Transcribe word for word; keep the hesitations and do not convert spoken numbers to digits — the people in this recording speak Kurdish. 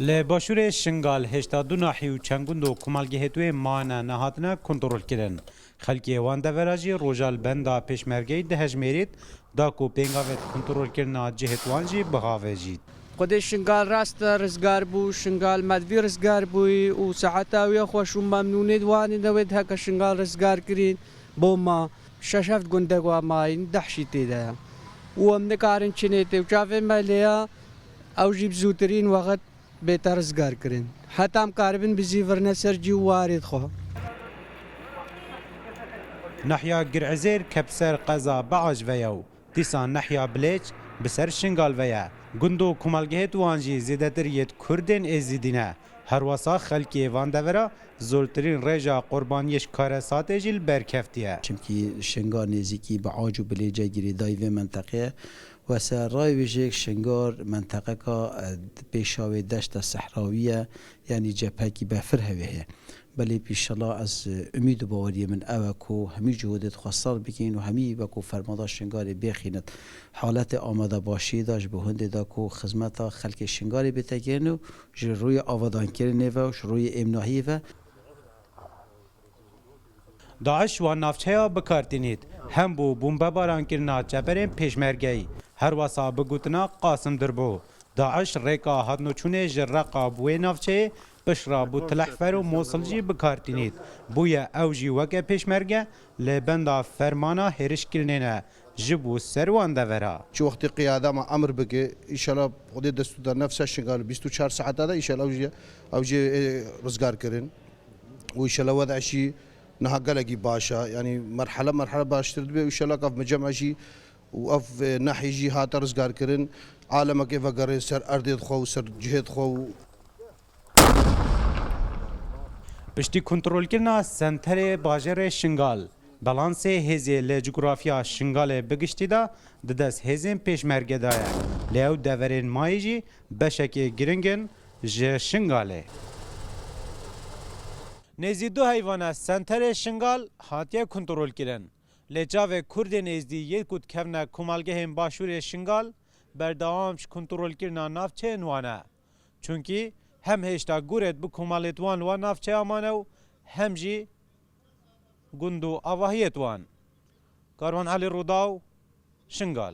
Li başûrê Şingal hêşta du nahî û çend gund û komelgehêt wê mane nehatine kontrolkirin. Xelkê wan devera jî roja li benda pêşmergeyî dihejmêrît, da ku pêngavê kontrolkirina cihêt wan jî bihavêjît. Xwedê Şingal rast e rizgar bû, Şingal me divî rizgar bûyî û saeta wî xweş û memnûnê di wanê de wê heke Şingal rizgar kirîn bo ma. Şeş heft gundek wa mayîn, deh jî tê de ye. Û em nikarin çinê tê û çavê me lê ya, ew jî bi zûtirîn wext bête rizgar kirin. Heta em karibin bizîvirine ser cî û warê xwe. Nahya Girezêr ke bi ser qeza Beaj ve ye û dîsa nahya Bilêç bi ser Şingal ve ye. Gund û komelgehêt wan jî zêdetir yêt Kurdên Êzidî ne. Herwesa xelkê van devera zortirîn rêja qurbaniyê ji karesatê jî li ber keftiye. Çimkî Şingal nêzîkî Beaj û Bilêce girêdayî vê menteqê ye. Wese rayê wêjeyek Şingal menteqeka, e, pêşa wê deşta sehrawî ye, yanî cephekî befir hevê heye. Belê pîşela ez, e, umîd û baweriyê min ew e ku hemî cihûdê xwe sar bikin û hemî wekû fermada Şingalê bêxînin haletê amadebaşiyê de ji bo hindê de ku xizmeta xelkê Şingalê bête kirin û ji rûyê avadankirinê ve û ji rûyê êmnahiyê ve. DAIŞ wan navçeya bi kar tînît, hem bo bombebarankirina çeperên pêşmergeyî, herwesa bi gotina Qasim Dirbû. DAIŞ rêka hatnoçûnê ji Reqa bi wê navçeyê, piştre bo Tilehfer û Mosil jî bi kar tînît. Bûye ew jî weke pêşmerge li benda fermana hêrişkirinê ne ji bo ser wan devera. Çi wextê qiyade me emir bike, înşallah Xwedê destû da nefse Şingal bîst û çar saeta de, înşallah ew jî, ew jî, e, rizgar kirin. Û înşallah weda jî niha gelekî baş e. Yanî merhele merhele baştir dibe. Înşallah ev miceme jî û ev, e, nehî jî hate rizgarkirin. Alemekê vegerên ser erdê xwe û ser cihê xwe û Piştî kontrolkirina senterê bajarê Şingal, balansê hêzê li cografya Şingalê bi giştî de di dest hêzên pêşmerge de ye. Lê ew deverên mayî jî beşekê giring in ji Şingalê. Nêzî du heyvana senterê Şingal hatiye kontrolkirin. Lê çavê Kurdên Êzdî yê ku dikevne komelgehên başûrê Şingal berdewam ji kontrolkirina navçeyên wan e. Çunkî hem hêşta gurêt bi komelêt wan li wan navçeya mane û hem jî gund û avahiyêt wan. Karwan Elî Rûdaw, Şingal.